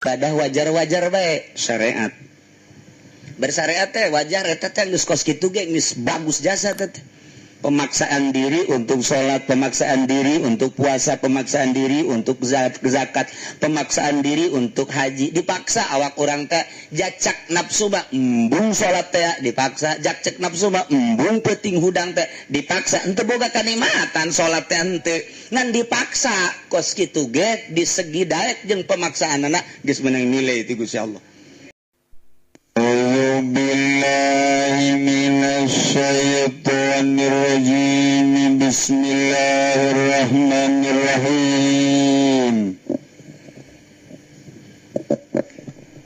Ibadah wajar-wajar bae syariat. Bersyariat teh wajar eta teh geus kos kitu ge geus bagus jasa teh. Pemaksaan diri untuk sholat, pemaksaan diri untuk puasa, pemaksaan diri untuk zakat, pemaksaan diri untuk haji. Dipaksa awak orang teh jacak nafsu mah embung sholat teh dipaksa, jacak nafsu mah embung peuting hudang teh dipaksa. Henteu boga kanikmatan sholat teh henteu, ngan dipaksa kos kitu ge di segi daek jeung pemaksaan anak geus menang nilai ti Gusti Allah. أعوذ بالله من الشيطان الرجيم. بسم الله الرحمن الرحيم.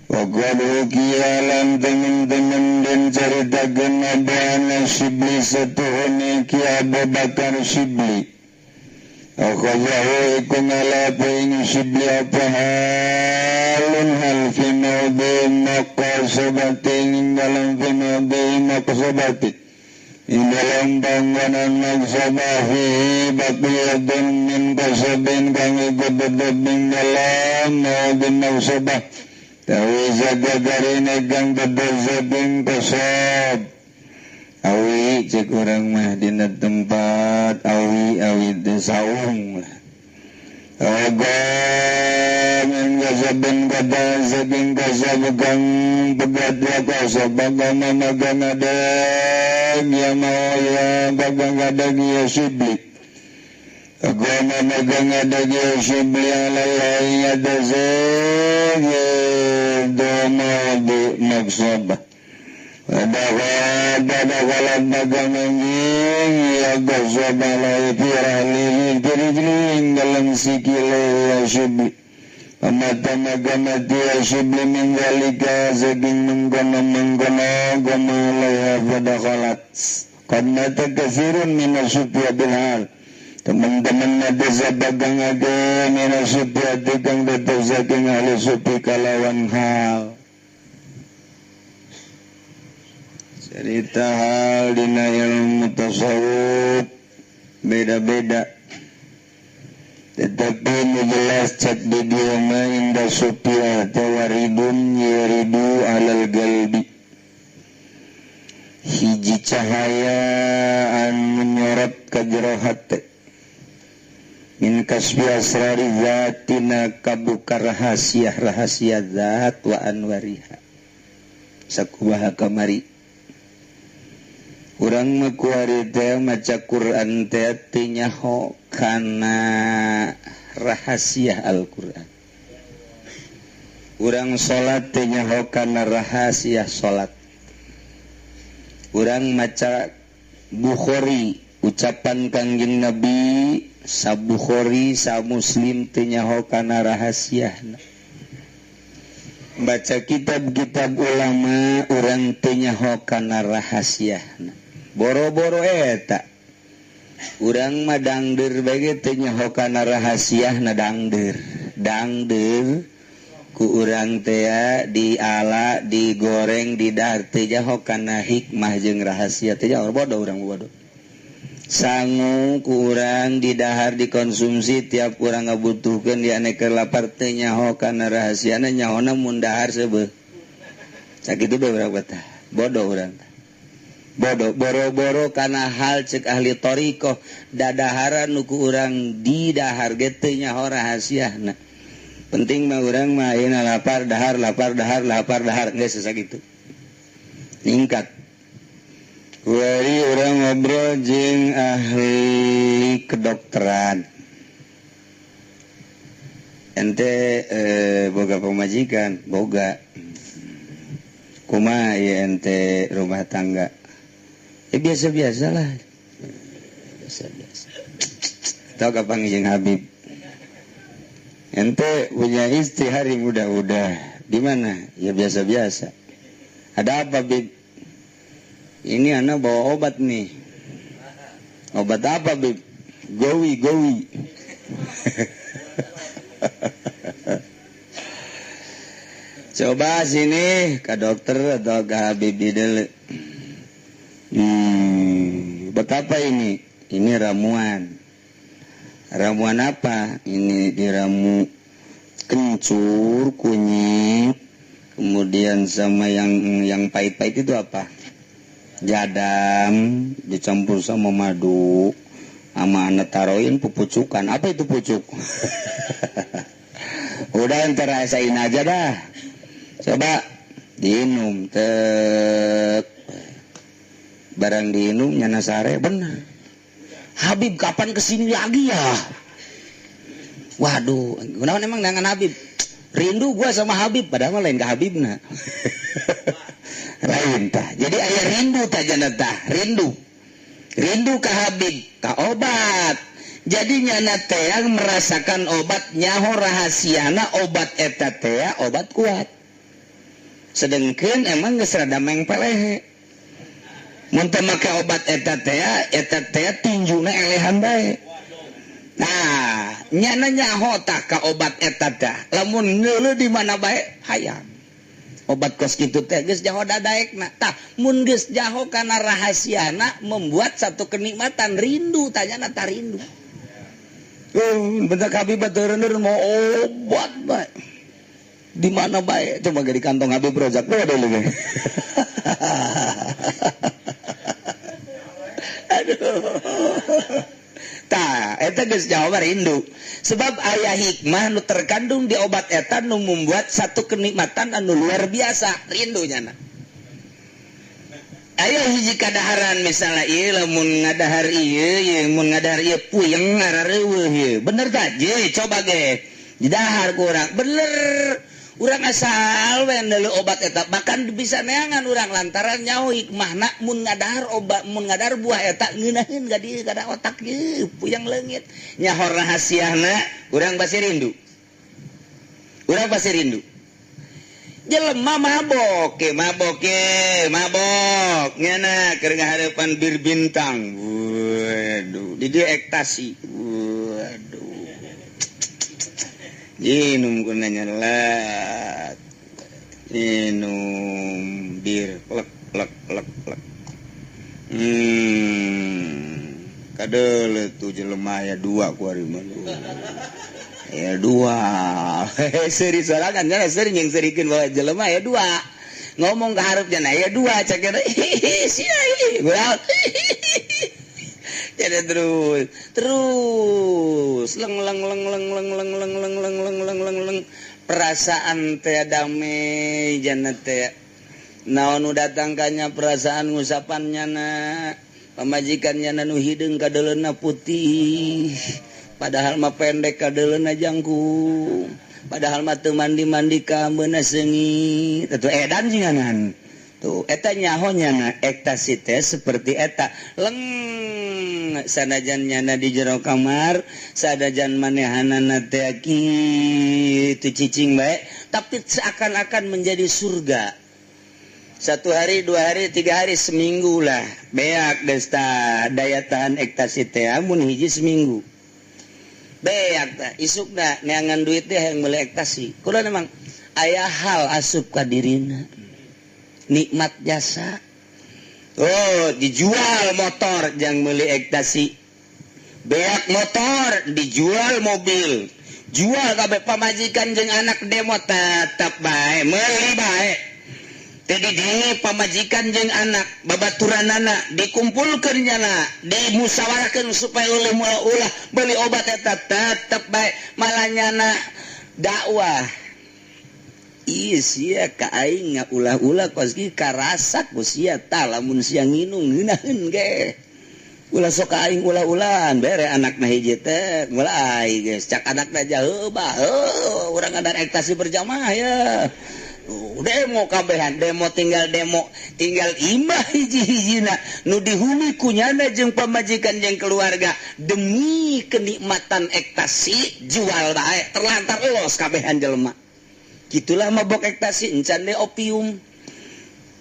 وقد حكي lan temen-temen den caritakeun apa Syibli satuhune Ki Abu Bakar Syibli. Akhadhahu iku ngalapo ing Syibli apa halun hal fi mawdi maqasabati ing dalam fi mawdi maqasabati ing dalam panggonan maksabahi baqiyatun min kasabin kang iku tetep ing dalam mawdi maksabah tawi zagagarine kang tetep sabing kasab. Awi cek urang mah dina tempat awi awi teh saung lah. Agam kasabin kata saking kasab kang pegat wa kasab agama magang adeg ya mau ya bagang adeg ya Syibli. Agama magang adeg ya Syibli alalai adazeg doma di maksabah. Ada dagang ya gazabala fi rahlihi firijlihi dalam sikile ya Syibli. Amata magamati ya Syibli min zalika saking mengkono-mengkono gama alaiha fadakhalat. Qad mata katsirun min asufya bil hal. Teman-teman ada sabagang age min asufya kang tetep saking ahli sufi kalawan hal. Cerita hal dina ilmu tasawuf beda-beda, tetapi nu jelas cek di dieu mah inda sufiah tawaridun yaridu alal galbi. Hiji cahaya anu nyorot ka jero hate min kasbi asrari zatina kabuka rahasia-rahasia zat wa anwariha. Sakumaha kamari urang mah kuari teh maca Quran teh teu nyaho kana rahasia Al-Quran. Urang salat teu nyaho kana rahasia salat. Urang maca Bukhari ucapan Kangjeng Nabi sa Bukhari sa Muslim teu nyaho kana rahasiana. Baca kitab-kitab ulama urang teu nyaho kana rahasiana. Boro-boro eta urang mah dangdeur bae ge teu nyaho kana rahasiahna dangdeur. Dangdeur ku urang teh diala, digoreng, didahar teu nyaho kana hikmah jeung rahasia teu nyaho, bodoh urang bodoh. Sangu ku urang didahar dikonsumsi tiap urang ngabutuhkeun dianekeun lapar teu nyaho kana rahasiana, nyahona mun dahar seubeuh. Sakitu bae urang betah. Bodoh urang. Bodoh boro-boro kana hal cek ahli thariqah dadaharan nu ku urang didahar ge teu nyaho rahasiana. Penting mah urang mah ayeuna lapar dahar lapar dahar lapar dahar geus sakitu. Ningkat. Kuari urang ngobrol jeung ahli kedokteran. Ente boga pamajikan, boga. Kumaha ieu ente rumah tangga? Ya biasa-biasalah. Biasa-biasa. Tahu kapan jeung Habib? Ente punya istri hari muda-muda. Di mana? Ya biasa-biasa. Ada apa, Bib? Ini anak bawa obat nih. Obat apa, Bib? Gowi, gowi. Coba sini ke dokter atau ke Habib dulu. Betapa ini? Ini ramuan. Ramuan apa? Ini diramu Kencur, kunyit, kemudian sama yang pahit-pahit itu apa? Jadam dicampur sama madu sama anak taroin pupucukan. Apa itu pucuk? Udah entar rasain aja dah. Coba diinum tek. Barang diinum nyana sare bener. Habib kapan kesini lagi ya? Waduh, kenapa emang dengan Habib? Rindu gua sama Habib, padahal mah lain ke Habibna. Lain tah. Jadi aya rindu tah jana tah, rindu. Rindu ke Habib, ka obat. Jadi nyana teh yang merasakan obat nyaho rahasiana obat eta teh obat kuat. Sedengkeun emang geus rada mengpelehe. Mun teu make obat eta teh tinjuna elehan bae. Nah, nyana nyaho tah ka obat eta tah. Lamun ngeuleuh di mana bae hayang. Obat kos kitu teh geus jaho dadaekna. Tah, mun geus jaho kana rahasiana membuat satu kenikmatan rindu tanyana tah rindu. Bentar Habib batureun mau obat bae. Di mana bae coba di kantong Habib Rozak bae ada lagi. Aduh. Tah, eta geus jawab rindu. Sebab aya hikmah nu terkandung di obat eta nu membuat satu kenikmatan anu luar biasa, rindu nyana. Aya hiji kadaharan misalnya ieu lamun ngadahar ieu, ieu mun ngadahar ieu puyeng ngarareuweuh ieu. Bener tah? Je, coba ge. Didahar ku urang. Bener. Urang asal we neuleuh obat eta bahkan bisa neangan urang lantaran nyaho hikmahna mun ngadahar obat mun ngadahar buah eta ngeunaheun ka dieu kada otak ieu puyeng leungit. Nyaho rahasiana urang pasti rindu. Urang pasti rindu. Jelema mabok ke mabok ke mabok nyana keur ngahareupan bir bintang. Waduh, di dieu ektasi. Waduh. Minum ku nanya lat. Minum bir lek lek lek lek. Kadeuleuh tuh jelema aya dua ku ari mah. Ya dua. Seuri sorangan nya seuri jeung seurikeun bawa jelema aya dua. Ngomong ka hareup nya aya dua cek eta. Sia ieu. Jadi terus terus leng leng leng leng leng leng leng leng leng leng leng leng leng perasaan teh damai jana teh naon nu datangkannya perasaan ngusapannya na pamajikannya nu hideung kadeuleuna putih padahal mah pendek kadeuleuna jangkung padahal mah teu mandi-mandi ka meuna seungit atuh edan jinganan tuh eta nyaho nyana ektasi teh seperti eta leng sanajan nyana di jero kamar sanajan manehanana teh kitu cicing bae tapi seakan-akan menjadi surga. Satu hari, 2 hari, 3 hari, seminggu lah beak desta daya tahan ektasi teh mun hiji seminggu beak tah isukna neangan duit teh yang meuli ektasi. Kulo memang aya hal asup ka dirina nikmat jasa. Oh, dijual motor jang meuli ektasi. Beak motor dijual mobil. Jual kabeh pamajikan jeung anak demo tetep bae meuli bae. Teu didenge pamajikan jeung anak babaturanana dikumpulkeun nyana, dimusyawarahkeun supaya ulah meuli obat eta tetep bae malah nyana dakwah. Ih sia ka aing ulah-ulah kos ki karasak ku sia tah lamun sia nginum ngeunaheun ge. Ulah sok ka aing ulah-ulahan bere anakna hiji teh mulai geus cak anakna jauh bah heuh urang ngadar ektasi berjamaah ya. Demo kabehan demo tinggal imah hiji-hijina nu dihuni ku nyana jeung pamajikan jeung keluarga demi kenikmatan ektasi jual bae terlantar los kabehan jelema. Gitulah mabok ektasi encan deh opium.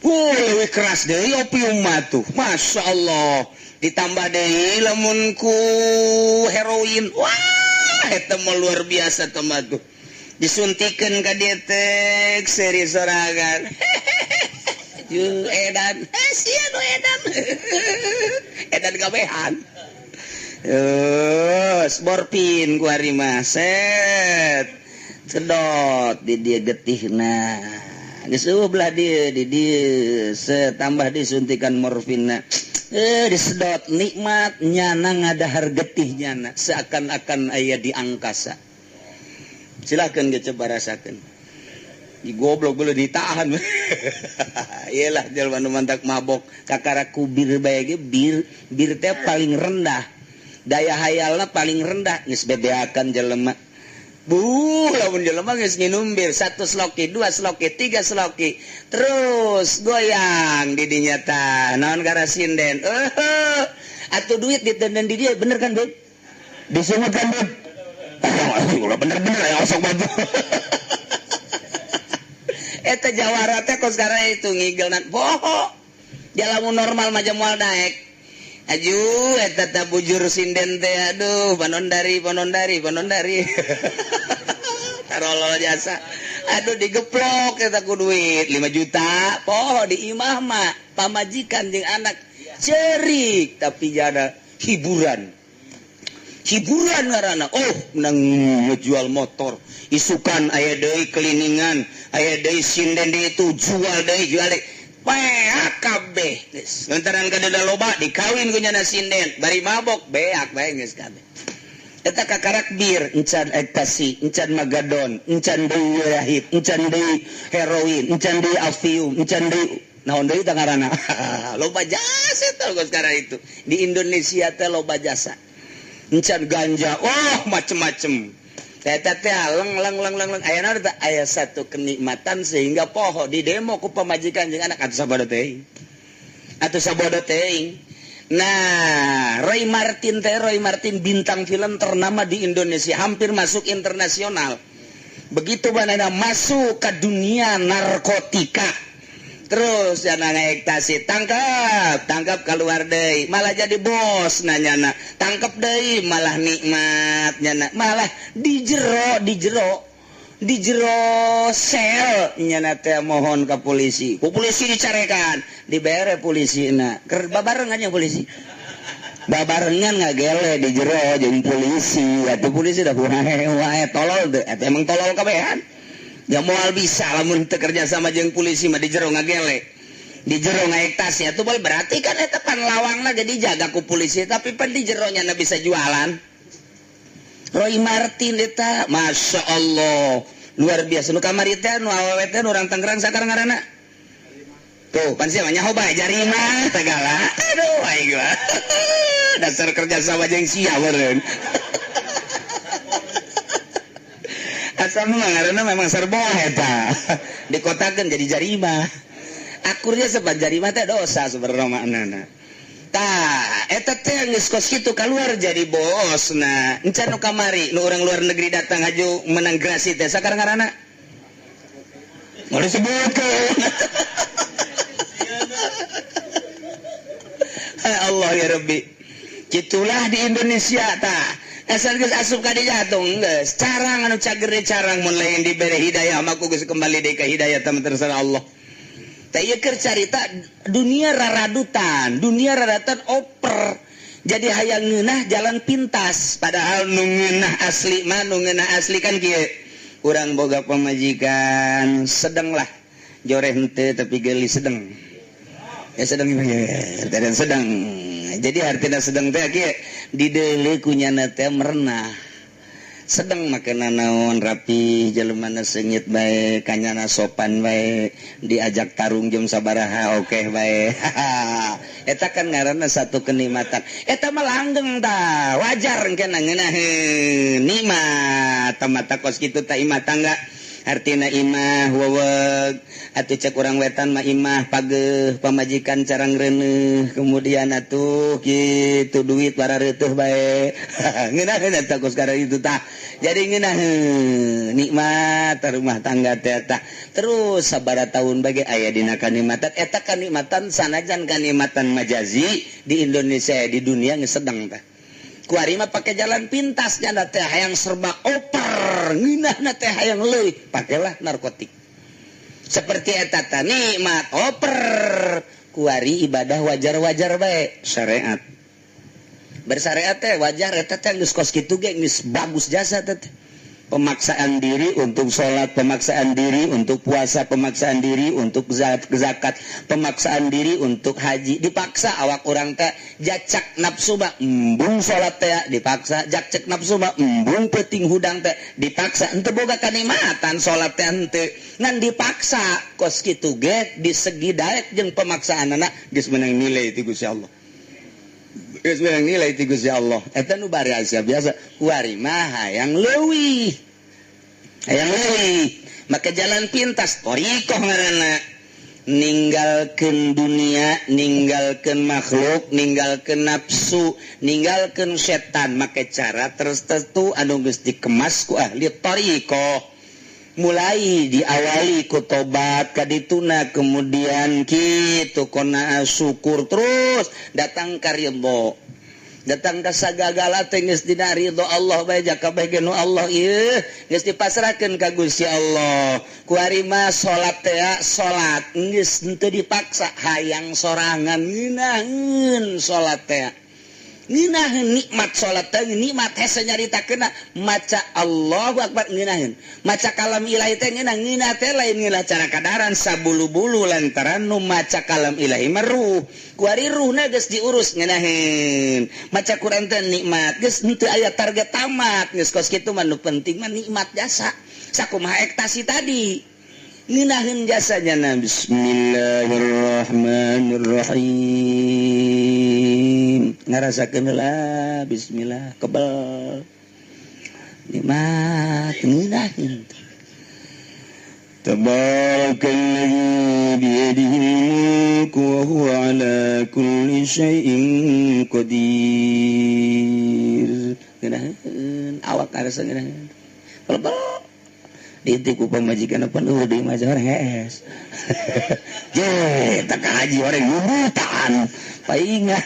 Leuwih keras deui opium mah tuh. Masya Allah. Ditambah deui lamun ku heroin. Wah, eta mah luar biasa teh mah tuh. Disuntikeun ka dieu teh seuri sorangan. Ju edan. Sia nu edan. Edan kabehan. Terus morfin ku ari mah set. Sedot di dia getihna. Geus eueuh belah dieu di dieu setambah disuntikan morfinna. Disedot nikmat nyana ngadahar getih nyana seakan-akan aya di angkasa. Silakan ge coba rasakeun. Di goblok boleh ditahan. Iyalah jelema nu mantak mabok kakara ku bir bae ge bir bir teh paling rendah. Daya hayalna paling rendah geus bebeakan jelema. Buh, lamun jelema geus nginum bir 1 sloki, 2 sloki, 3 sloki, terus goyang di dinya tah. Naon karasinden? Atuh duit ditenden di dia bener kan, Beb? Disungut kan, Beb? Ulah bener-bener ya osok batu. Eta jawara teh kos karena itu ngigelna boho. Dia lamun normal mah moal daek. Aju eta teh bujur sinden teh aduh panondari panondari panondari. Tarolol jasa. Aduh digeplok eta ku duit 5 juta. Poho di imah mah pamajikan jeung anak cerik tapi jada hiburan. Hiburan ngaranna. Oh, menang ngejual motor. Isukan aya deui keliningan, aya deui sinden deui itu jual deui jual deui. Beak kabeh geus. Lantaran kadeda loba dikawin ku nyana sinden, bari mabok beak bae geus kabeh. Eta kakarak bir, encan ekstasi, encan magadon, encan deui wahid, encan deui heroin, encan deui afium, encan deui naon deui tah ngaranna. Loba jasa eta geus karena itu. Di Indonesia teh loba jasa. Encan ganja, wah macem-macem. Eta teh leng leng leng leng leng aya teh aya satu kenikmatan sehingga poho di demo ku pamajikan jeung anak atuh sabodo teuing. Atuh sabodo teuing. Nah, Roy Martin teh Roy Martin bintang film ternama di Indonesia, hampir masuk internasional. Begitu banana masuk ke dunia narkotika. Terus jangan ekstasi, tangkap, tangkap keluar deui, malah jadi bos nanyana. Tangkap deui malah nikmat nyana, malah di jero, di jero, di jero sel nyana teh mohon ke polisi. Ku polisi dicarekan, dibere polisina. Keur babarengan nya polisi. Babarengan ngagele di jero jeung polisi. Atuh polisi dah wae tolol teh, eta emang tolol kabehan. Ya moal bisa lamun teu kerja sama jeung polisi mah di jero ngagele. Di jero ngaektasi atuh bal berarti kan eta pan lawangna jadi jaga ku polisi tapi pan di jero nya bisa jualan. Roy Martin eta Masya Allah luar biasa nu kamari teh nu awewe teh nu urang Tangerang sakarang ngaranna. Tuh pan sia mah nyaho bae jarima segala. Aduh aing mah. Dasar kerja sama jeung sia meureun. Asal mah ngaranna memang serboh eta. Dikotakeun jadi jarimah. Akurnya sebab jarimah teh dosa sebenarnya maknana. Tah, eta teh geus kos kitu keluar jadi bosna. Encan nu kamari nu urang luar negeri datang haju menang grasi teh sakarang ngaranna. Mau disebutkeun. Allah ya Rabbi. Kitulah di Indonesia tah. Asal geus asup ka dinya tung geus carang anu cager carang mun lain dibere hidayah mah ku geus kembali deui ka hidayah teh terserah Allah. Teh ieu keur carita dunia raradutan, dunia raradutan oper. Jadi hayang ngeunah jalan pintas, padahal nu ngeunah asli mah nu ngeunah asli kan kieu. Urang boga pamajikan sedenglah. Joreh henteu tapi geulis sedeng. Ya sedeng ya, dan sedeng. Jadi artinya sedeng teh kieu dideuleu ku nyana teh merenah. Sedeng makana naon rapi jelema na seungit bae, kanyana sopan bae, diajak tarung jam sabaraha okeh bae. Eta kan ngaranna satu kenikmatan. Eta mah langgeng tah, wajar engke ngeunaheun nikmat mata kos kitu tah imah tangga. Artina imah weweg atuh cek urang wetan mah imah pageuh pamajikan carang reuneuh kemudian atuh kitu duit barareutuh bae. Ngeunaheun eta kos karena itu tah. Jadi ngeunaheun nikmat rumah tangga teh tah. Terus sabaraha tahun bage aya dina kanikmatan eta kanikmatan sanajan kanikmatan majazi di Indonesia di dunia geus sedeng tah. Kuari mah pake jalan pintas nyana teh hayang serba oper ngeunahna teh hayang leuwih pakailah narkotik. Seperti eta tah nikmat oper kuari ibadah wajar-wajar bae syariat. Bersyariat teh wajar eta teh geus kos kitu ge geus bagus jasa teh. Pemaksaan diri untuk sholat, pemaksaan diri untuk puasa, pemaksaan diri untuk zakat, pemaksaan diri untuk haji. Dipaksa awak urang teh, jacak nafsu mah embung sholat teh dipaksa, jacak nafsu mah embung peuting hudang teh dipaksa. Henteu boga kanikmatan sholat teh, henteu, ngan dipaksa. Kos kitu ge di segi daek jeung pemaksaan anak geus menang nilai ti Gusti Allah, geus menang nilai ti Gusti Allah. Eta nu biasa biasa. Kuari mah hayang leuwih, hayang leuwih, maka jalan pintas thoriqoh ngaranna, ninggalkeun dunia, ninggalkeun makhluk, ninggalkeun nafsu, ninggalkeun setan, make cara tertentu anu geus dikemas ku ahli thoriqoh. Mulai diawali ku tobat kadituna, kemudian kitu kona syukur, terus datang ka ridho, datang ka sagagala teh geus dina ridho Allah bae, jaka bae nu Allah ieu geus dipasrahkeun ka Gusti Allah. Kuari mah salat teh, salat geus henteu dipaksa, hayang sorangan, ngeunaheun salat teh, ngeunaheun nikmat salat teh, nikmat hese nyaritakeun. Maca Allahu akbar ngeunaheun, maca kalam ilahi teh ngeunah. Ngeunah teh lain ngeunah cara kadaran sabulu-bulu, lantaran nu maca kalam ilahi mah ruh. Kuari ruhna geus diurus, ngeunaheun maca Quran teh nikmat, geus henteu aya target tamat, geus kos kitu mah. Nu penting mah nikmat jasa sakumaha ekstasi tadi, ngeunaheun jasanya na. Bismillahirrahmanirrahim, ngarasakeun lah bismillah, kebel nikmat, ngeunaheun. تبارك الذي بيده الملك وهو على كل شيء قدير. Ngeunaheun awak ngarasa ngeunaheun, kebel diintip ku pamajikan apa nu di mah orang hees je tak haji orang ngubutan paingan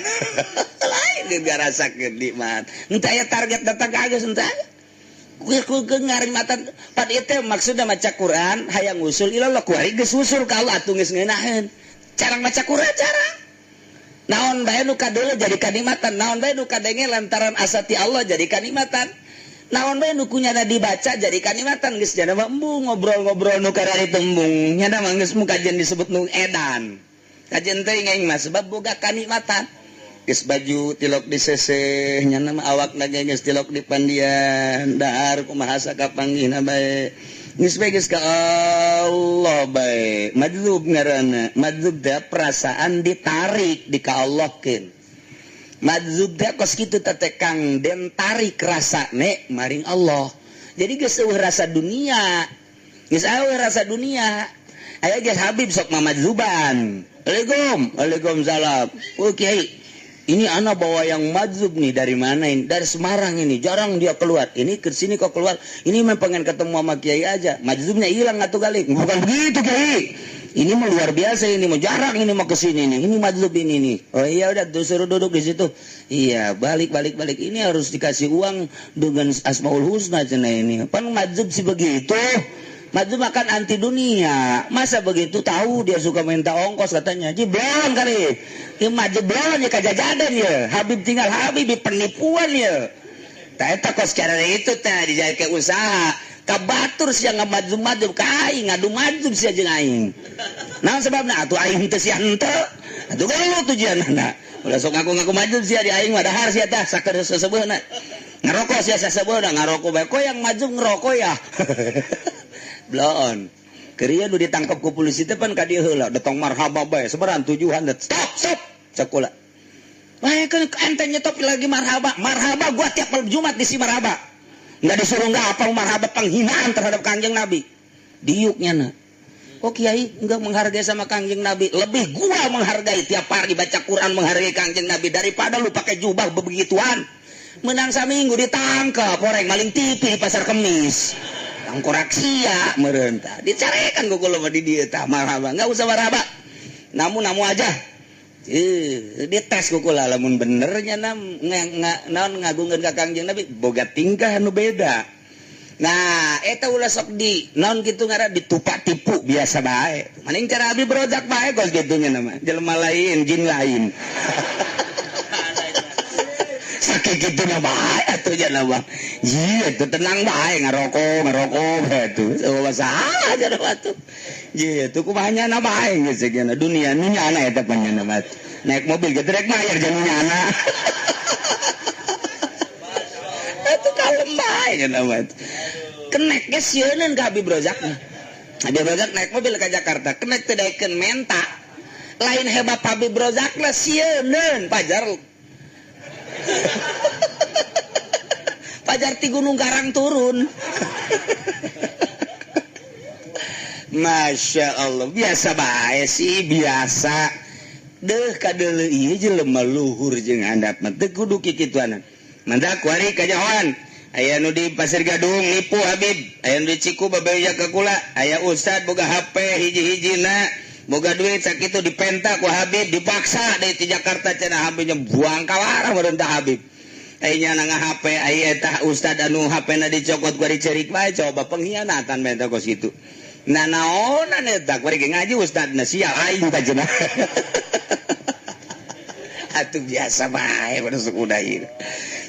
lain ngarasakeun nikmat. Henteu aya target datang ka geus, henteu aya ku ngarimatan pad itu. Maksudna maca Quran hayang usul ilallah. Kuari geus usul ka Allah atuh, geus ngeunaheun cara maca Quran, cara naon bae nu kadeuleu jadi kanikmatan, naon bae nu kadenge lantaran asati Allah jadi kanikmatan, naon bae nu kunyana dibaca jadi kanikmatan. Geus jana mah embung ngobrol-ngobrol nu karari tembung, nyana mah geus kajian disebut nu edan kajian teh aing mah, sebab boga kanikmatan. Geus baju tilok diseseh, nyana mah awak ge geus tilok di pandian, dahar kumaha sakapanggihna bae, geus bae, geus ka Allah bae. Madzub ngaranna. Madzub teh perasaan ditarik di ka Allahkeun. Madzub teh kos kitu teh, Kang, den tarik rasa nek maring Allah. Jadi geus eueuh rasa dunia, geus eueuh rasa dunia. Aya geus Habib sok mamadzuban. Waalaikum, waalaikumsalam. Oh kiai, ini anak bawa yang madzub nih. Dari mana ini? Dari Semarang ini. Jarang dia keluar. Ini ke sini kok keluar. Ini memang pengen ketemu sama kiai aja. Madzubnya hilang atau kali. Bukan begitu, kiai. Ini mah luar biasa, ini mah jarang, ini mau ke sini nih. Ini madzub ini nih. Oh iya, udah tuh suruh duduk di situ. Iya, balik balik balik. Ini harus dikasih uang dengan Asmaul Husna cenah ini. Pan madzub sih begitu. Madzub makan anti dunia. Masa begitu tahu dia suka minta ongkos katanya. Jiblon kali. Ya majeblon ya kajajadan ya. Habib tinggal Habib penipuan ya. Tak eta kos cara itu teh dijadikan usaha. Kabatur sia ngamadzub-madzub ka aing, ngadu madzub sia jeung aing. Naon sebabna? Atuh aing teu sia henteu. Atuh gelut tujuanna. Ulah sok ngaku-ngaku madzub sia di aing mah, dahar sia tah saker seseubeuna. Ngerokok sia saseubeuna, ngarokok bae. Kok yang madzub ngerokok ya? Bloon. Keria nu ditangkap ku polisi teh pan ka dieu heula, datang marhaba bae, sebaran tujuan stop stop sekolah. Wah, kan ente nyetop lagi marhaba. Marhaba gua tiap malam Jumat di si marhaba. Nggak disuruh, nggak apa marhaba, penghinaan terhadap Kanjeng Nabi. Diuknya na. Kok kiai nggak menghargai sama Kanjeng Nabi? Lebih gua menghargai tiap hari baca Quran, menghargai Kanjeng Nabi daripada lu pakai jubah bebegituan. Menang saminggu ditangkap orang maling TV di pasar Kemis. Tangkorak sia merentah. Dicarekan gua kalau di dieu tah marhaba. Nggak usah marhaba. Namu namu aja. Dites ku kula, lamun benernya nam naon ngagungkeun ka Kangjeng Nabi boga tingkah anu beda. Nah, eta ulah sok di naon kitu ngaran ditupak tipu, biasa bae. Maning cara abi berojak bae kos kitunya nama. Jelema lain, jin lain. Sakit kitu na bae atuh nya mah. Ieu teu tenang bae ngarokok ngarokok atuh. Masalah cenah atuh. Ieu tuh kumaha nyana bae geus cenah dunia nu nyana eta panjana mah. Naik mobil ge rek mayar jeung nyana. Atuh kalem bae cenah mah. Kenek ge sieuneun ka Habib Rozak mah. Habib Rozak naik mobil ke Jakarta, kenek teu daekeun menta. Lain hebat Habib Rozak lah sieuneun pajar. Pajar ti Gunung Karang turun. Masya Allah, biasa bae sih, biasa. Deh kadeuleu ieu jelema luhur jeung handap mah teu kudu kikituanan. Mandak kuari kanyahoan. Aya nu di Pasir Gadung nipu Habib, aya nu di Ciku babeja ka kula, aya ustad boga HP hiji-hijina, boga duit sakitu dipenta ku Habib, dipaksa deui ti Jakarta cenah Habibnya buang kawarah meureun tah Habib. Aya nya HP, aya eta ustad anu HP-na dicokot ku dicerik bae coba pengkhianatan bae teh kos kitu. Nah naonan eta kuari ge ngaji ustadna sial aing tah cenah. Atuh biasa bae pada suku ieu.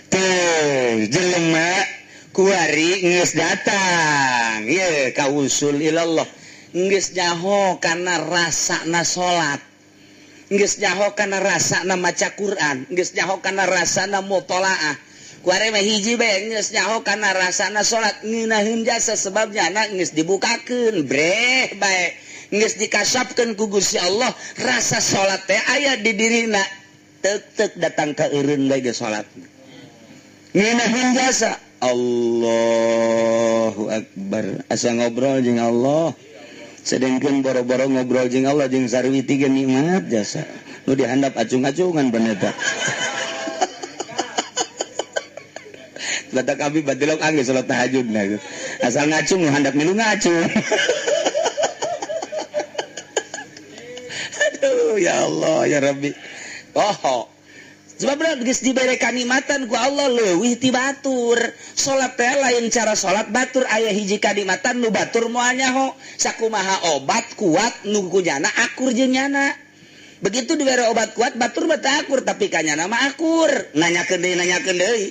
Tuh jelema kuari geus datang ieu ka usul ilallah. Geus nyaho kana rasana salat. Geus nyaho kana rasana maca Quran, geus nyaho kana rasana mutolaah. Kuari mah hiji bae geus nyaho kana rasana salat ngeunaheun jasa sebabnya anak geus dibukakeun breh bae. Geus dikasapkeun ku Gusti Allah rasa salat teh aya di dirina. Tek-tek datang ka eureun bae ge salat. Ngeunaheun jasa. Allahu Akbar. Asa ngobrol jeung Allah. Sedengkeun boro-boro ngobrol jeung Allah jeung sarwiti ge nikmat jasa. Nu dihandap acung-acungan peneta. Batak abi batilok angge salat tahajud nah. Asal ngacung nu handap milu ngacung. Aduh ya Allah ya Rabbi. Oh. Sebab geus dibere kanikmatan ku Allah leuwih ti batur. Salat teh lain cara salat batur aya hiji kanikmatan nu batur moal nyaho. Sakumaha obat kuat nu kunyana akur jeung nyana. Begitu dibere obat kuat batur mah teu akur tapi kanyana mah akur. Nanyakeun deui.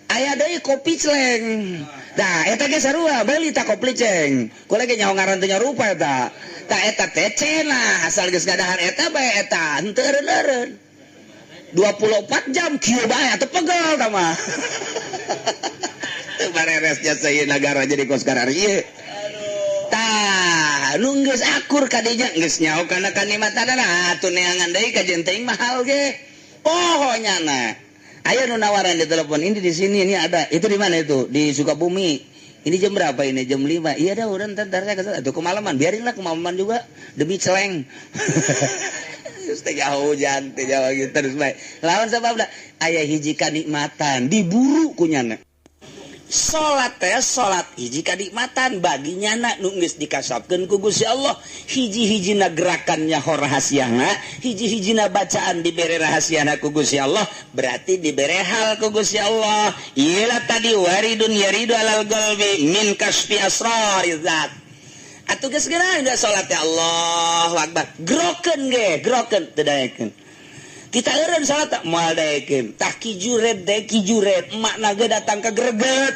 Aya deui kopi celeng. Tah eta ge sarua beuli ta kopi ceng. Kula ge nyaho ngaran teh nyarupa eta. Tah eta teh cenah asal geus ngadahar eta bae eta henteu eureun-eureun. 24 jam kieu bae atuh pegel tah mah. Teu bareres jasa ieu nagara jadi kos karar ieu. Tah, nu geus akur ka dinya geus nyaho kana kanikmatanana atuh neangan deui ka jeung teuing mahal ge. Poho nyana. Aya nu nawaran di telepon ini di sini ini ada. Itu di mana itu? Di Sukabumi. Ini jam berapa ini? Jam 5. Iya dah urang ntar saya kesana. Atuh kemalaman, biarinlah kemalaman juga demi celeng. Terus teh hujan teh jauh gitu terus bae. Lawan sababna aya hiji kanikmatan diburu ku nyana. Salat teh salat hiji kanikmatan bagi nyana nu geus dikasapkeun ku Gusti Allah. Hiji-hijina gerakan nyaho rahasiana, hiji-hijina bacaan dibere rahasiana ku Gusti Allah, berarti dibere hal ku Gusti Allah. Iyalah tadi waridun yaridu alal qalbi min kasfi asrariz zat. Atuh geus geuna geus salat teh Allahu Akbar. Grokeun ge, grokeun teu daekeun. Kita eureun salat teh moal daekeun. Tah kijuret teh kijuret, makna ge datang ka greget.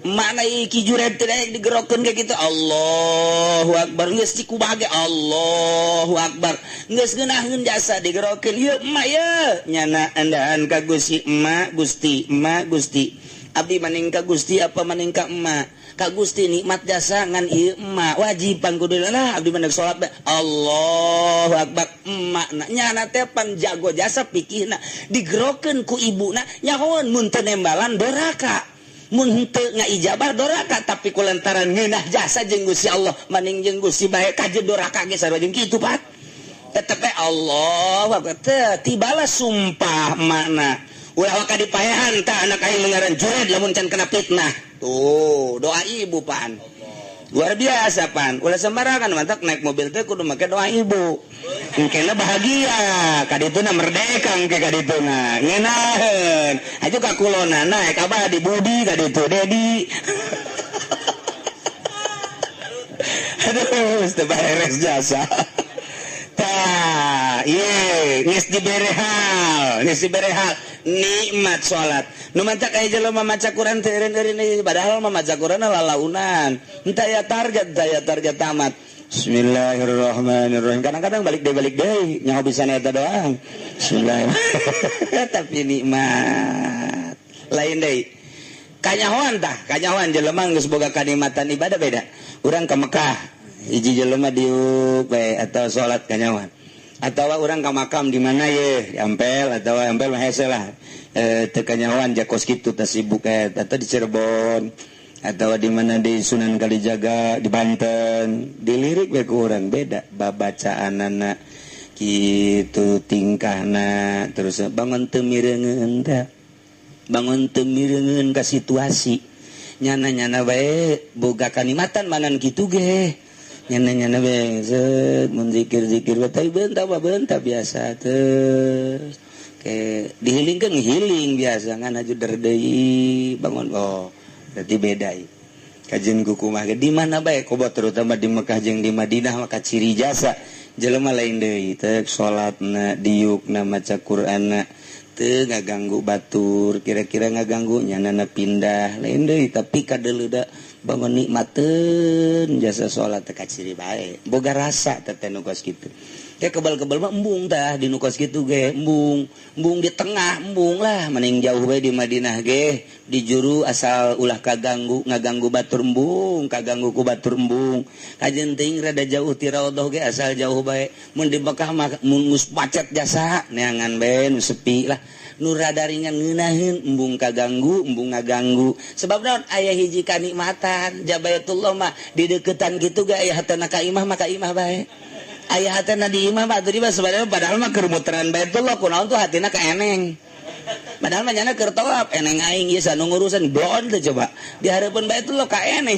Makna ieu kijuret teh daek digerokeun ge kitu Allahu Akbar geus dikubaha ge Allahu Akbar. Geus ngeunaheun jasa digerokeun ieu emak ye nyana andaan ka Gusti emak Gusti emak Gusti. Abdi maning ka Gusti apa maning ka emak? Ka Gusti nikmat jasa ngan ieu emak wajib pang kudu lah abdi mah salat bae. Allahu Akbar emak na nyana teh pang jago jasa pikirna digerokeun ku ibuna nyahoeun mun teu nembalan doraka mun henteu ngaijabah doraka tapi ku lantaran ngeunah jasa jeung Gusti Allah maning jeung Gusti bae kajeun doraka ge sarua jeung kitu Pak tetep bae Allahu Akbar teu tibala sumpah emakna ulah waka dipaehan tah anak aing ngaran jured lamun can kena fitnah. Tuh, doa ibu pan. Luar biasa pan. Ulah sembarangan mantak naik mobil teh kudu make doa ibu. Engkena bahagia, kadituna merdeka engke kadituna. Ngeunaheun. Aju ka kulona naik abah di Budi kaditu Dedi. Aduh, teu beres jasa. Tah, ieu geus dibere hal, geus dibere hal. Nikmat salat. Nu matak aya jelema maca Quran teu eureun-eureun, padahal mah maca Quran lalaunan. Henteu aya target, henteu aya target tamat. Bismillahirrahmanirrahim. Kadang-kadang balik deui, nyaho bisa eta doang. Bismillah. Tapi nikmat. Lain deui. Kanyahoan tah, kanyahoan jelema geus boga kanikmatan ibadah beda. Urang ke Mekah, hiji jelema diuk bae atau salat kanyahoan. Atau urang ka makam di mana ye, di Ampel atau Ampel mah hese lah. Teu kanyahoan jakos kitu teh sibuk atau di Cirebon atau di mana di Sunan Kalijaga di Banten, dilirik we ku urang beda babacaanana kitu, tingkahna, terus bangun teu mireungeun teh, bangun teu mireungeun ka situasi, nyana-nyana bae boga kanikmatan manan kitu ge, nyana-nyana bae zeut mun zikir-zikir bae, tapi beunta mah beunta biasa teh ke dihilingkeun, ngihiling biasa ngan haju deui bangun. Oh, berarti beda kajian kukumah di mana bae kobo, terutama di Mekah jeung di Madinah, maka ciri jasa jelema lain deui teh, salatna, diukna, maca Qur'anna teu ngaganggu batur, kira-kira ngaganggu nyanana pindah lain deui, tapi kadeleuda bangun nikmateun jasa salat teh, kaciri bae boga rasa teh nu kos kitu. Kayak kebal-kebal mah embung tah di nu kos kitu ge, embung embung di tengah, embung lah, mending jauh bae di Madinah ge di juru, asal ulah kaganggu ngaganggu batur embung, kaganggu ku batur embung. Kajen teuing rada jauh ti raudhah ge, asal jauh bae. Mun di Mekah mah mun geus macet jasa neangan bae nu sepi lah, nu rada ringan ngeunaheun, embung kaganggu, embung ngaganggu. Sebab naon? Aya hiji kanikmatan Jabayatullah mah di deukeutan kitu ge, aya hatena ka imah mah ka imah bae, aya hatena di imah mah atuh di sebenarnya, padahal mah keur muteran Baitullah, kunaon tuh hatina ka eneng, padahal mah nyana keur tawaf, eneng aing ieu sanu ngurusan blon teh. Coba di hareupeun Baitullah ka eneng.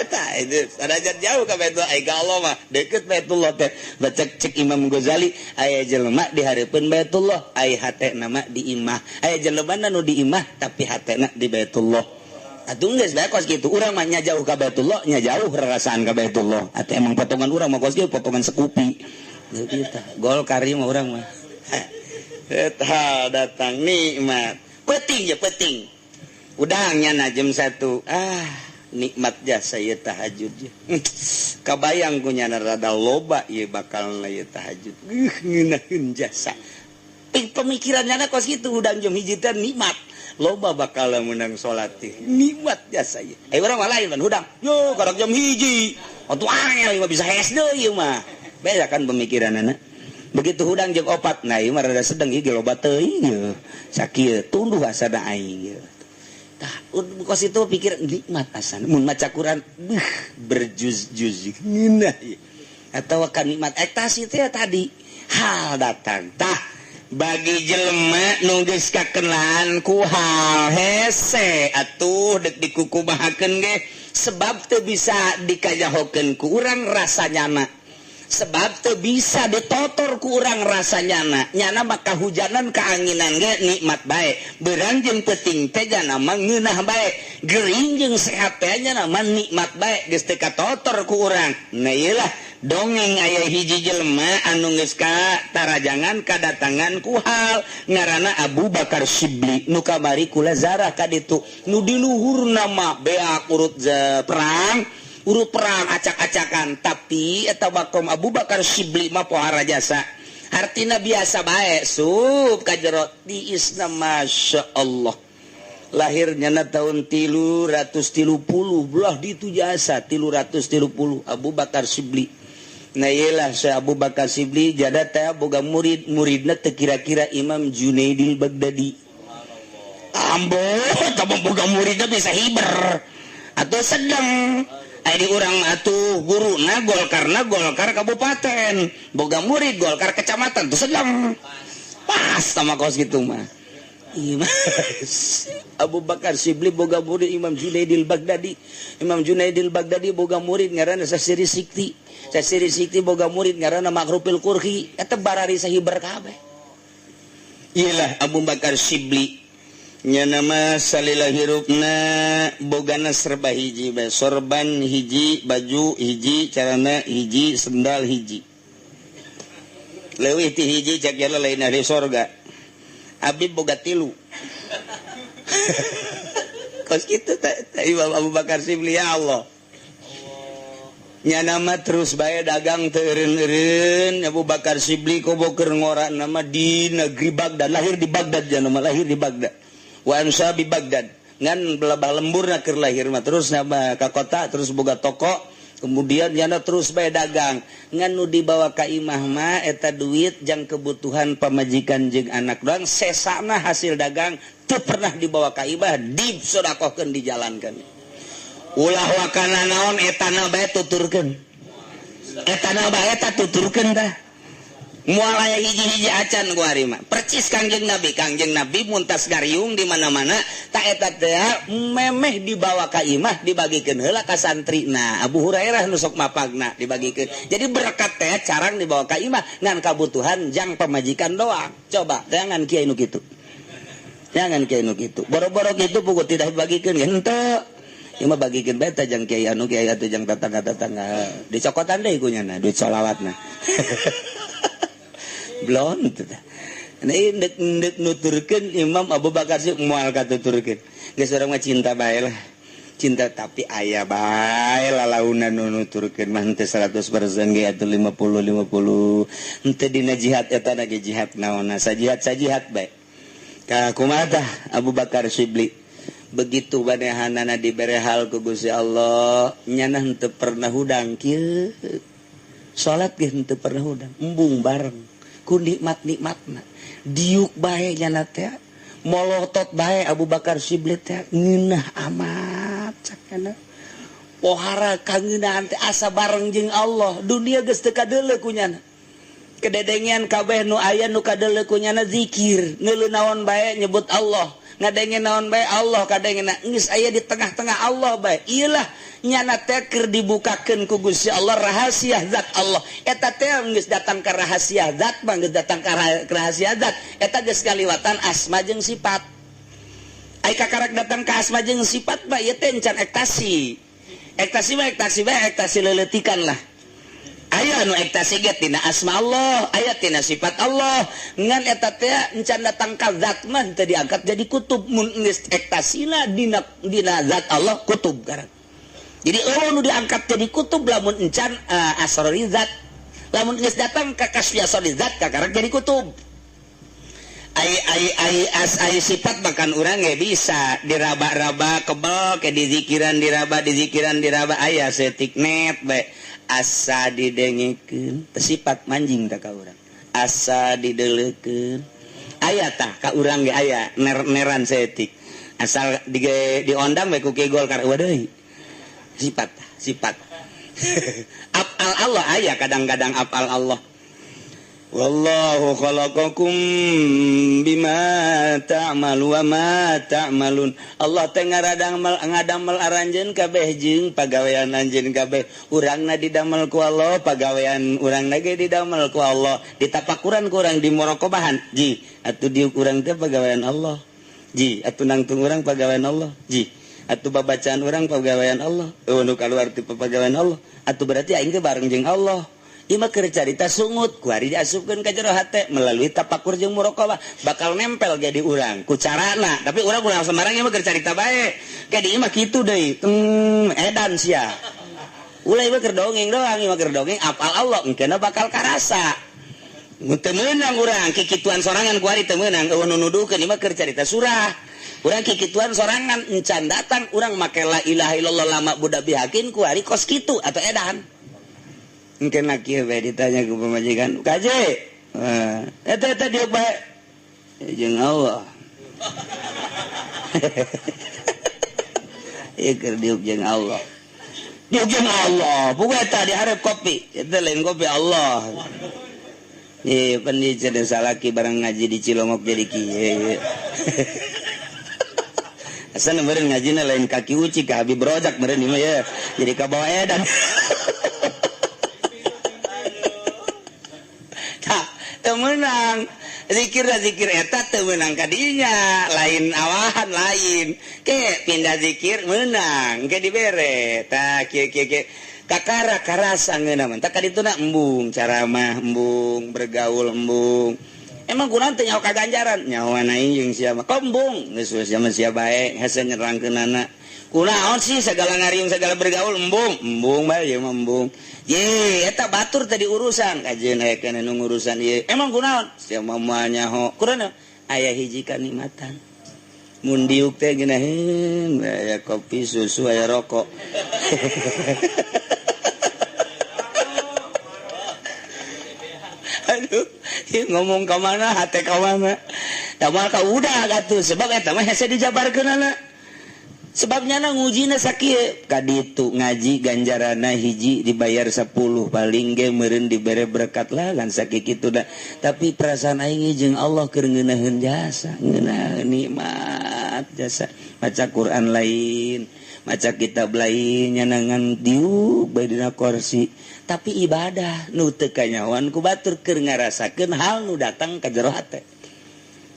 Tah, itu sanajan jauh ka Baitullah, ai ka Allah mah deukeut Baitullah teh. Baca cek Imam Ghazali, aya jelema di hareupeun Baitullah ai hatena mah di imah, aya jelema nu di imah tapi hatena di Baitullah. Atuh geus bae kos kitu, urang mah nya jauh ka Baitullah, nya jauh rarasaan ka Baitullah. Atuh emang potongan urang mah kos kitu, potongan sekupi. Kitu Golkar mah urang mah. Eta datang nikmat. Penting ya penting. Udangnya na jam 1. Ah, nikmat jasa ieu tahajud. Kabayang ku nyana rada loba ieu bakal ieu tahajud. Ngeunaheun jasa. Pemikirannya kos kitu, udang jam 1 teh nikmat. Loba bakal menang salat teh. Nikmat jasa ieu. Urang mah lain man hudang. Yo karak jam 1. Atuh angel ieu mah bisa hes deui ieu mah. Beda kan pemikiranana. Begitu hudang jam 4, nah ieu mah rada sedeng ieu ge loba teuing ieu. Sakieu tunduh asana aing ieu. Tah, kos itu pikir nikmat asana. Mun maca Quran, beuh, berjuz-juz ngeunah ieu. Atawa kan nikmat ektasi teh tadi hal datang. Tah, bagi jelema nu geus kakenalan ku hal hese atuh dek dikukumahakeun ge, sebab teu bisa dikajahokeun ku urang rasanyana, sebab teu bisa ditotor ku urang rasanyana. Nyana mah kahujanan kaanginan ge nikmat bae, beurang jeung peuting teh jana mah ngeunah bae, gering jeung sehat teh nyana mah nikmat bae, geus teu katotor ku urang. Nah, ieu lah dongeng aya hiji jelema anu geus ka tarajangan kadatangan ku hal, ngaranna Abu Bakar Sibli, nu kamari kula zarah ka ditu, nu di luhurna mah beak urut perang, urut perang acak-acakan, tapi eta makom Abu Bakar Sibli mah pohara jasa, hartina biasa bae sup ka jero tiisna. Masya Allah, lahirnya na tahun 330, belah ditu jasa 330 Abu Bakar Sibli. Nah, iyalah saya Abu Bakar Sibli jada teh boga murid, muridna teu kira-kira Imam Junaidil Baghdadi. Ambo tah boga muridna bisa hiber atau sedang. Ai di urang atuh guruna Golkarna Golkar kabupaten, boga murid Golkar kecamatan tuh sedang pas sama kos gitu mah. Abu Bakar Sibli boga murid Imam Junaidil Baghdadi. Imam Junaidil Baghdadi boga murid ngaranna Sasiri Sikti. Sasiri Sikti boga murid ngaranna Makrufil Qurhi. Eta barari sahiber kabeh. Iyalah Abu Bakar Sibli. Nya nama salila hirupna bogana serba hiji bae, sorban hiji, baju hiji, carana hiji, sendal hiji. Leuwih ti hiji cak jala lain ahli sorga. Habib boga tilu. Kos kitu Imam Abu Bakar Syibli, ya Allah. Nya nama terus bae dagang teu eureun-eureun. Abu Bakar Syibli koboker ngora nama di negeri Baghdad, lahir di Baghdad, nya nama lahir di Baghdad. Wa ansa bi Baghdad. Ngan belabah lemburna keur lahir mah, terus nama ka kota, terus boga toko, kemudian nyana terus bae dagang. Ngan nu dibawa ka imah mah eta duit jang kebutuhan pamajikan jeung anak doang, sesana hasil dagang teu pernah dibawa ka imah, disodakohkeun, dijalankan. Ulah wakana naon, etana bae tuturkeun, etana bae eta tuturkeun tah, moal aya hiji-hiji acan ku ari mah. Percis Kangjeng Nabi. Kangjeng Nabi muntas gariung di mana-mana, tak eta teh memeh dibawa ka imah, dibagikeun heula ka santrina. Abu Hurairah nu sok mapagna dibagikeun. Jadi berkat teh carang dibawa ka imah, ngan kabutuhan jang pamajikan doang. Coba jangan kiai nu kitu, jangan kiai nu kitu, boro-boro kitu puguh tidak dibagikeun henteu. Ieu mah bagikeun bae teh jang kiai anu, kiai atuh, jang tetangga-tetangga, dicokotan deui ku nyana duit sholawatna. Belum teh. Nah, ndek ndek nuturkeun Imam Abu Bakar sih moal katuturkeun. Geus, urang mah cinta bae lah. Cinta, tapi aya bae lalaunan nu nuturkeun mah henteu 100% ge atuh, 50 50. Henteu dina jihad eta na ge jihad naonna, sajihad sajihad bae. Ka kumaha tah Abu Bakar Syibli? Begitu banehanana dibere hal ku Gusti Allah, nyana henteu pernah hudang kieu. Salat ge henteu pernah hudang, embung bareng ku nikmat-nikmatna. Diuk bae nyana teh, molotot bae Abu Bakar Syibli teh, ngeunah amat cak nyana. Pohara kangeunaan teh asa bareng jeung Allah, dunia geus teu kadeuleu ku nyana. Kededengean kabeh nu aya nu kadeuleu ku nyana zikir, ngeuleuh naon bae nyebut Allah, ngadenge naon bae Allah kadengena, geus aya di tengah-tengah Allah bae. Iyalah nyana teh keur dibukakeun ku Gusti Allah rahasia zat Allah. Eta teh geus datang ka rahasia zat mah, geus datang ka rahasia zat eta geus kaliwatan asma jeung sifat. Ai kakarak datang ka asma jeung sifat mah ieu teh encan ektasi. Ektasi mah ektasi bae, ektasi leleutikan lah. Aya anu ektasi ge tina asma Allah, aya tina sifat Allah, ngan eta teh encan datang ka zat mah teu diangkat jadi kutub. Mun geus ektasina dina dina zat Allah, kutub karang. Jadi eueuh nu diangkat jadi kutub lamun encan asrori zat. Lamun geus datang ka kasfi asrori zat, kakarak jadi kutub. Ai ai ai as ai sifat makan urang ge bisa diraba-raba kebel ke dizikiran, diraba dizikiran, diraba, aya setik net bae asa didengekeun sifat manjing tah ka urang, asa dideleukeun aya tah ka urang ge, aya ner-neran setik asal di diondang bae ku Ki Golkar eueuh deui sifat. Sifat afal Allah aya kadang-kadang afal Allah. Wallahu khalaqakum bima ta'malu wa ma ta'malun. Allah teh ngaradamel, ngadamel aranjeun kabeh jeung pagawean anjeun kabeh. Urangna didamel ku Allah, pagawean urangna ge didamel ku Allah. Ditapakuran ku urang, di muraqabahan. Ji, atuh diuk urang teh pagawean Allah. Ji, atuh nangtung urang pagawean Allah. Ji, atuh babacaan urang pagawean Allah. Eueuh nu kaluar ti pagawean Allah. Atuh berarti aing teh bareng jeung Allah. Ieu mah keur carita sungut, ku ari diasupkeun ka jero hate melalui tapakur jeung muraqabah, bakal nempel ge di urang ku carana. Tapi urang ulah sembarang, ieu mah keur carita bae. Ge di imah kitu deui. Edan sia. Ulah, ieu mah keur dongeng doang, ieu mah keur dongeng apal Allah engkeuna bakal karasa. Mun teu meunang urang kikituan sorangan ku ari teu meunang, eueuh nu nuduhkeun, ieu mah keur carita surah. Urang kikituan sorangan encan datang urang make la ilaha illallah lama budak bihakin ku ari kos kitu atau edan. Mungkin laki bae ditanya ku pamajikan, "Kaje, eta eta dia bae jeung Allah." Ieu keur diuk jeung Allah. Diuk jeung Allah, bukan eta diharap kopi, eta lain kopi Allah. Ih, pan di salaki barang ngaji di Cilongok jadi kieu. Asa meureun ngajina lain kaki uci ka Habib Rojak meureun ieu mah ya. Jadi kabawa edan. Tak, teu meunang. Zikir zikir eta teu meunang kadinya, lain awahan lain. Ke pindah zikir meunang, ke dibere. Tah kieu kieu kieu. Kakara karasa ngeunah mah. Tah kadituna embung ceramah, embung bergaul, embung. Emang kurang teh nyaho kaganjaran nyaho aing jeung sia mah kombung geus we sia mah sia bae hese nyerangkeunana. Kunaon sih segala ngariung segala bergaul embung embung bae ieu mah embung. Ye eta batur tadi urusan kajeun aya keneh nu ngurusan ieu. Emang kunaon sia mah moal nyaho. Kunaon aya hiji kanikmatan. Mun diuk teh geunaheun aya kopi susu aya rokok. Aduh, ngomong ka mana hate ka mana. Da moal ka udah atuh sebab eta mah hese dijabarkeunana. Sebabnya na ngujina sakieu ka ditu ngaji ganjarana hiji dibayar 10 paling ge meureun dibere berkat lah kan sakitu da. Tapi perasaan aing jeung Allah keur ngeunaheun jasa, ngeunaheun nikmat jasa. Maca Quran lain, maca kitab lain nyanangan diuk bae dina kursi. Tapi ibadah nu teu kanyahoan ku batur keur ngarasakeun hal nu datang ka jero hate.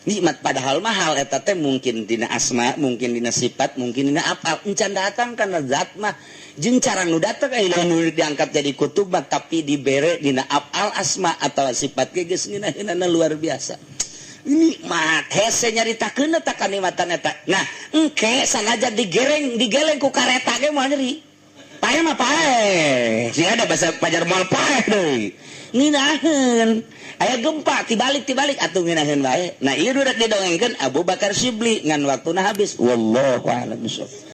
Nikmat padahal mahal eta teh mungkin dina asma, mungkin dina sifat, mungkin dina apa. Encan datang kana zat mah jeung cara nu datang aya nu diangkat jadi kutub mah tapi dibere dina afal asma atau sifat ge geus ngeunaheunana luar biasa. Nikmat hese nyaritakeun eta kanikmatan eta. Nah, engke sanajan digereng digeleng ku kareta ge moal nyeri. Paeh mah paeh. Sih ada bahasa pajar moal paeh deui. Ngeunaheun. Aya gempa tibalik-tibalik atuh ngeunaheun bae. Nah, ieu rek didongengkeun Abu Bakar Syibli ngan waktuna habis. Wallahu a'lam bishawab.